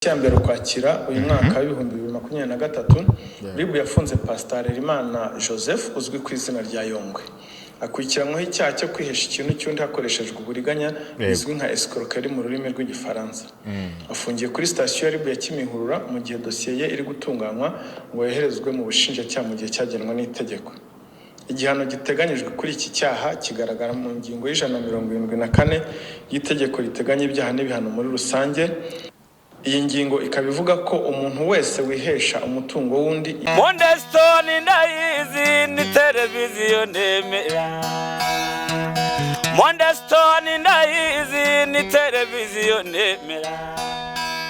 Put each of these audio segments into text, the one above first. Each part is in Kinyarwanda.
Ya mbere Ukwakira uyu mwaka wa 2023, RIB yafunze Pastor Harerimana Joseph uzwi ku izina rya Yongwe, akurikiranyweho icyaha cyo kwihesha ikintu cy'undi hakoreshejwe uburiganya, bizwi nka escroquerie mu rurimi rw'Igifaransa. Afungiye kuri sitasiyo ya RIB ya Kimihurura mu gihe dosiye ye iri gutunganywa ngo yoherezwe mu bushinjacyaha mu gihe cyagenwe n'itegeko. Igihano giteganyijwe kuri iki cyaha kigaragara mu ngingo ya 174 y'itegeko riteganya ibyaha n'ibihano muri rusange. Iyi ngingo ikaba ivuga ko umuntu wese wihesha umutungo w'undi Monde Stone ndayizi, ni televiziyo ndemera. Monde Stone ndayizi, ni televiziyo ndemera.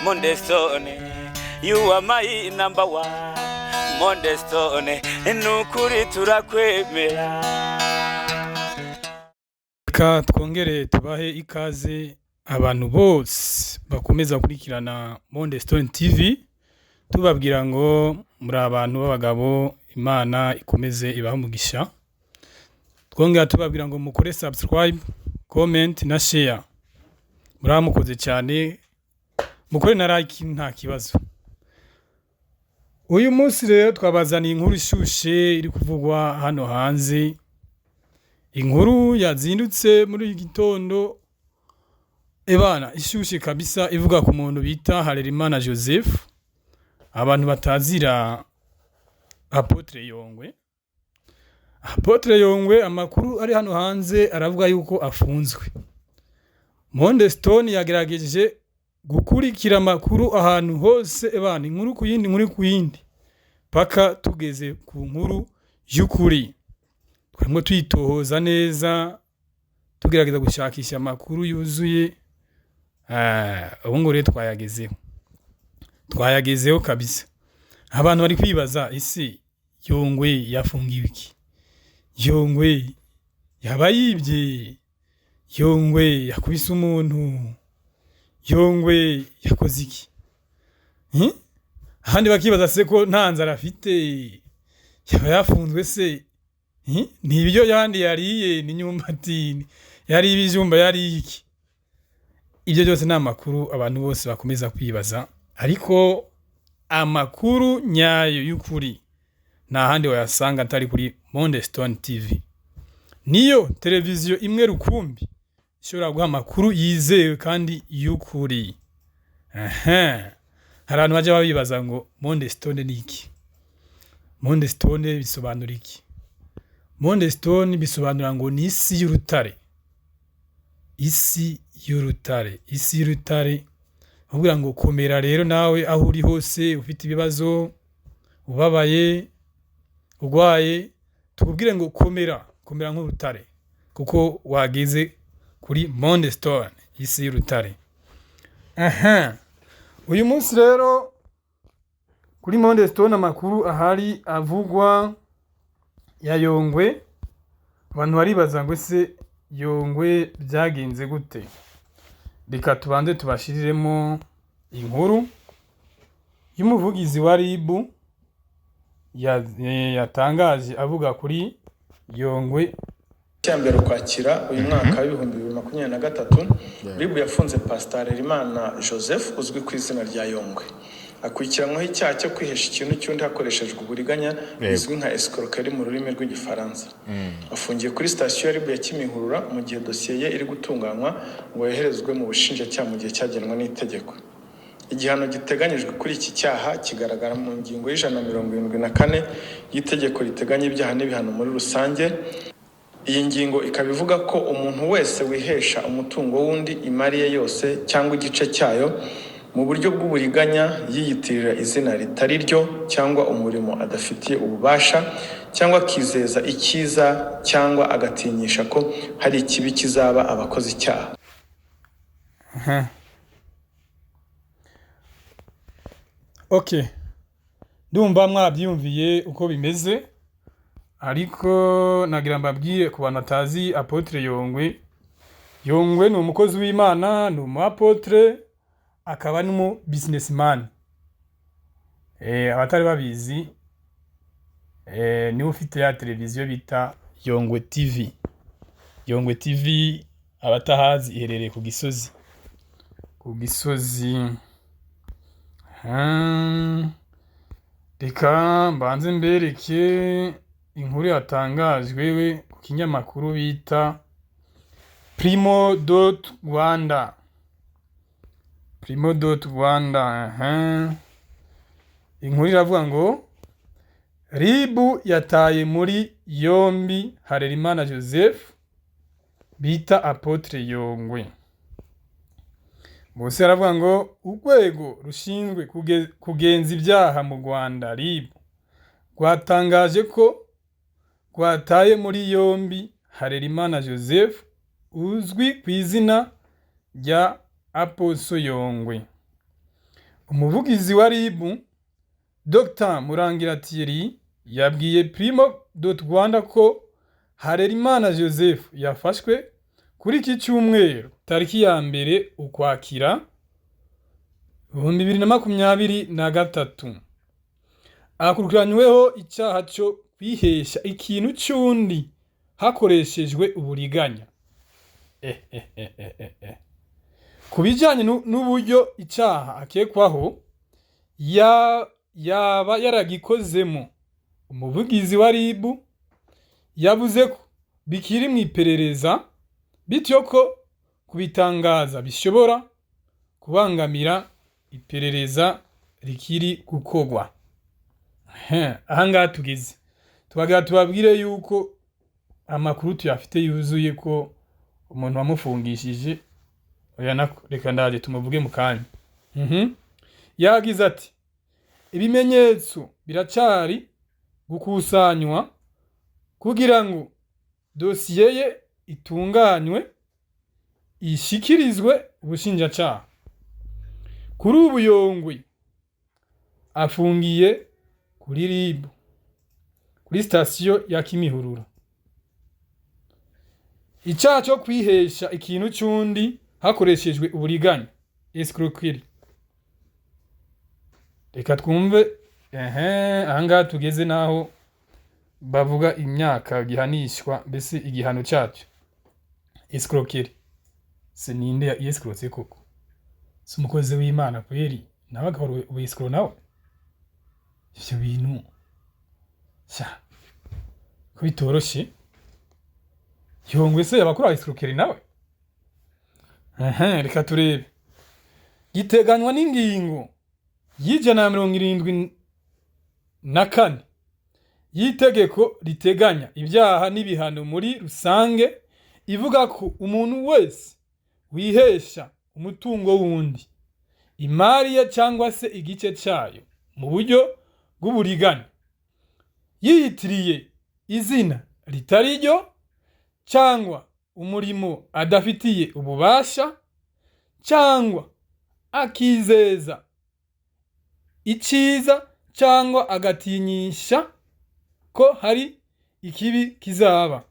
Monde Stone, you are my number one. Monde Stone, nukuri turakwemera. Reka twongere tubahe ikaze abantu bose bakomeza gukurikirana Monde Stone TV, tubabwira ngo muri abantu b'abagabo, Imana ikomeze ibahe umugisha. Twongera tubabwira ngo mukore subscribe, comment na share. Muraba mukoze cyane, mukore na like nta kibazo. Uyu munsi rero twabazaniye inkuru ishushe iri kuvugwa hano hanze, inkuru yazindutse muri iki gitondo, ebana ishushe kabisa, ivuga ku muntu bita Harerimana Joseph, abantu batazira Apôtre Yongwe. Apôtre Yongwe, amakuru ari hano hanze aravuga yuko afunzwe. Monde Stone yagerageje gukurikira amakuru ahantu hose, ebana inkuru ku yindi, inkuru ku yindi, paka tugeze ku nkuru y'ukuri. Twarimo tuyitohoza neza, tugerageza gushakisha amakuru yuzuye. Ubu ngubu rero twayagezeho, twayagezeho kabisa. Abantu bari kwibaza: isi Yongwe yafungiwe iki? Yongwe yaba yibye? Yongwe yakubise umuntu? Yongwe yakoze iki? Ahandi bakibaza se ko nta nzara afite, yaba yafunzwe se? Ni ibiryo yandi yariye? Ni imyumbati yariye, ibijumba yariye, iki? Ibyo byose ni amakuru abantu bose bakomeza kwibaza, ariko amakuru nyayo y'ukuri nta handi wayasanga atari kuri Monde Stone TV. Niyo televiziyo imwe rukumbi ishobora guha amakuru yizewe kandi y'ukuri. Aha hari abantu bajya babibaza ngo Monde Stone ni iki? Monde Stone bisobanura iki? Monde Stone bisobanura ngo ni isi y'urutare, isi y'urutare, isi y'urutare. Kuvuga ngo komera rero nawe aho uri hose, ufite ibibazo, ubabaye, urwaye, tukubwire ngo komera, komera nk'urutare, kuko wageze kuri Monde Stone, isi y'urutare. Aha uyu munsi rero kuri Monde Stone amakuru ahari avugwa ya Yongwe. Abantu baribaza ngo ese Yongwe byagenze gute? Reka tubanze tubashiriremo inkuru y'umuvugizi wa RIB yatangaje avuga kuri Yongwe. Ya mbere Ukwakira uyu mwaka wa 2023, RIB yafunze Pastor Harerimana Joseph uzwi ku izina rya Yongwe, akurikiranyweho icyaha cyo kwihesha ikintu cy'undi hakoreshejwe uburiganya, bizwi nka escroquerie mu rurimi rw'Igifaransa. Afungiye kuri sitasiyo ya RIB ya Kimihurura mu gihe dosiye ye iri gutunganywa ngo yoherezwe mu bushinjacyaha mu gihe cyagenwe n'itegeko. Igihano giteganyijwe kuri iki cyaha kigaragara mu ngingo ya 174 y'itegeko riteganya ibyaha n'ibihano muri rusange. Iyi ngingo ikaba ivuga ko umuntu wese wihesha umutungo w'undi, imari ye yose cyangwa igice cyayo, mu buryo bw'uburiganya, yiyitirira izina ritari ryo cyangwa umurimo adafitiye ububasha, cyangwa akizeza icyiza cyangwa agatinyisha ko hari ikibi kizaba abakoze icyaha. Okay, ndumva mwabyumviye uko bimeze, ariko nagira mbabwire ku bantu batazi Apôtre Yongwe. Yongwe ni umukozi w'Imana, ni umu apôtre, akaba n'umu businessman. Abatari babizi, niwe ufite ya televiziyo bita Yongwe TV. Yongwe TV, abatahazi, iherereye ku Gisozi, ku Gisozi. Aha. Reka mbanze mbereke inkuru yatangajwe we ku kinyamakuru bita Primo.Rwanda. Primo.Rwanda. Aha. Inkuru iravuga ngo RIB yataye muri yombi Harerimana Joseph bita Apôtre Yongwe. Munsi aravuga ngo urwego rushinzwe kugenza ibyaha mu Rwanda, RIB, rwatangaje ko rwataye muri yombi Harerimana Joseph uzwi ku izina rya Apostle Yongwe. Umuvugizi wa RIB, Dr Murangira Thierry, yabwiye Primo.Rwanda ko Harerimana Joseph yafashwe kuri iki cyumweru tariki ya 1 Ukwakira 2023, akurikiranyweho icyaha cyo kwihesha ikintu cy'undi hakoreshejwe uburiganya. Ku bijyanye n'uburyo icyaha akekwaho yaba yaragikozemo, umuvugizi wa RIB yavuze ko bikiri mu iperereza, bityo ko kubitangaza bishobora kubangamira iperereza rikiri gukorwa. Ahangaha tugeze tubagira tubabwire yuko amakuru tuyafite yuzuye ko umuntu wamufungishije, oya nako reka ndaje tumuvuge mu kanya. Yagize ati: "Ibimenyetso biracyari gukusanywa kugira ngo dosiye ye itunganywe, ishikirizwe ubushinjacaha." Kuri ubu Yongwe afungiye kuri RIB kuri sitasiyo ya Kimihurura. Icyaha cyo kwihesha ikintu cy'undi hakoreshejwe uburiganya, escroquerie. Reka twumve ehe ahangaha tugeze naho bavuga imyaka gihanishwa, mbese igihano cyacyo. Escroquerie se ninde yescrotse koko? Si umukozi w'Imana kweri nawe agahora ubu nawe ivyo bintu sha ko bitoroshye. Yongwe se yabakora escroquerie nawe? Ehe, reka turebe. Giteganywa n'ingingo y'174 y'itegeko riteganya ibyaha n'ibihano muri rusange, ivuga ko umuntu wese wihesha umutungo w'undi, imari ye cyangwa se igice cyayo, mu buryo bw'uburiganya, yiyitiriye izina ritari ryo cyangwa umurimo adafitiye ububasha, cyangwa akizeza icyiza cyangwa agatinyisha ko hari ikibi kizaba,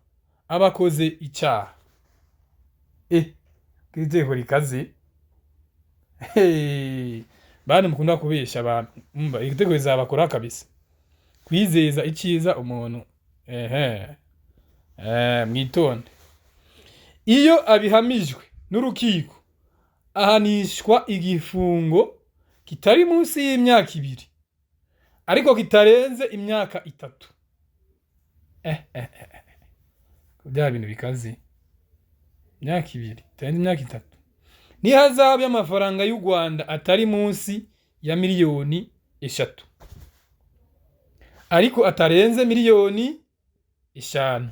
aba akoze icyaha. Itegeko rikaze. Hey, bantu mukunda kubesha abantu, umva itegeko rizabakora kabisa. Kwizeza icyiza umuntu, ehe, mwitonde. Iyo abihamijwe n'urukiko ahanishwa igifungo kitari munsi y'imyaka 2 ariko kitarenze imyaka 3. Bya bintu bikaze, imyaka 2 itarenze imyaka 3, n'ihazabu y'amafaranga y'u Rwanda atari munsi ya miliyoni 3 ariko atarenze miliyoni 5.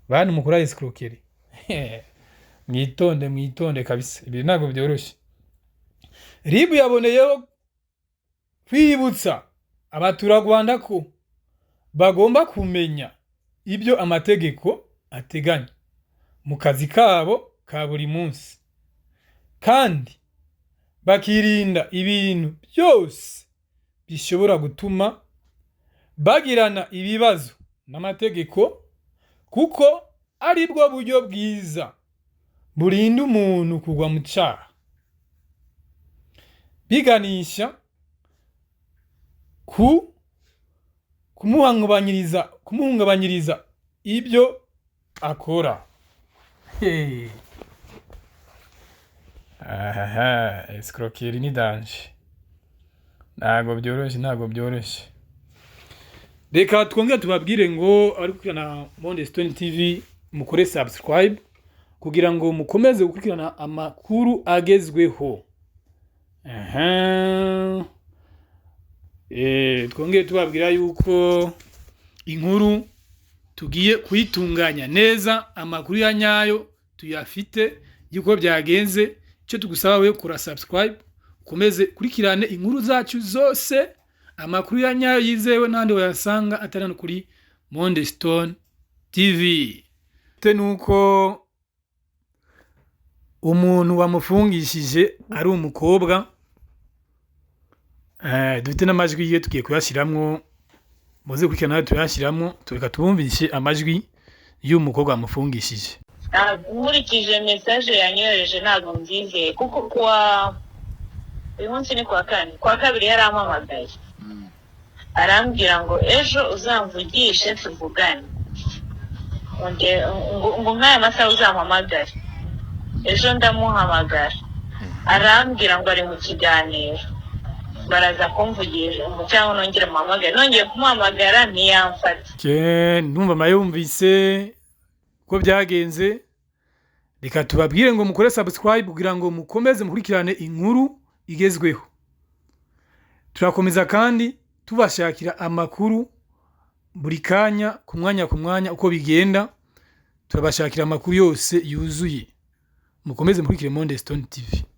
Bantu mukora escroquerie, mwitonde, mwitonde kabisa, ibi ntabwo byoroshye. RIB yaboneyeho kwibutsa abaturarwanda ko bagomba kumenya ibyo amategeko ateganya mu kazi kabo ka buri munsi, kandi bakirinda ibintu byose bishobora gutuma bagirana ibibazo n'amategeko, kuko ari bwo buryo bwiza burinda umuntu kugwa mu cyaha, biganisha ku kumuhungabanyiriza ibyo akora. Hey. Ahaha, escroquerie ni danger, ntabwo byoroshye, ntabwo byoroshye. Reka twongere tubabwire ngo abari gukurikirana Monde Stone TV, mukore subscribe kugira ngo mukomeze gukurikirana amakuru agezweho. Aha. Twongere tubabwira yuko inkuru tugiye kuyitunganya neza, amakuru ya nyayo tuyafite y'uko byagenze. Icyo tugusaba we, kora subscribe, ukomeze kurikirane inkuru zacu zose. Amakuru ya nyayo yizewe n'ahandi wayasanga atari hano kuri Monde Stone TV. Te nuko umuntu wamufungishije ari umukobwa. Dufite n'amajwi ye, tugiye kuyashyiramo, muze gukurikirana tuyashyiramo. Tureka tubumvishe amajwi y'umukobwa wamufungishije. Nkurikije message yanyohereje, ntabwo mbyizeye, kuko kuwa uyu munsi ni kuwa kane, kuwa kabiri yarampamagaye arambwira ngo ejo uzamvugishe tuvugane. Ngo nk'aya masaha uzampamagare ejo. Ndamuhamagara, arambwira ngo ari mu kiganiro, baraza kumvugisha cyangwa nongere muhamagare. Nongeye kumuhamagara ntiyamfata. Ndumva mayumvise uko byagenze. Reka tubabwire ngo mukore subscribe kugira ngo mukomeze mukurikirane inkuru igezweho. Turakomeza kandi tubashakira amakuru buri kanya, ku mwanya ku mwanya, uko bigenda turabashakira amakuru yose yuzuye. Mukomeze mukurikire Monde Stone TV.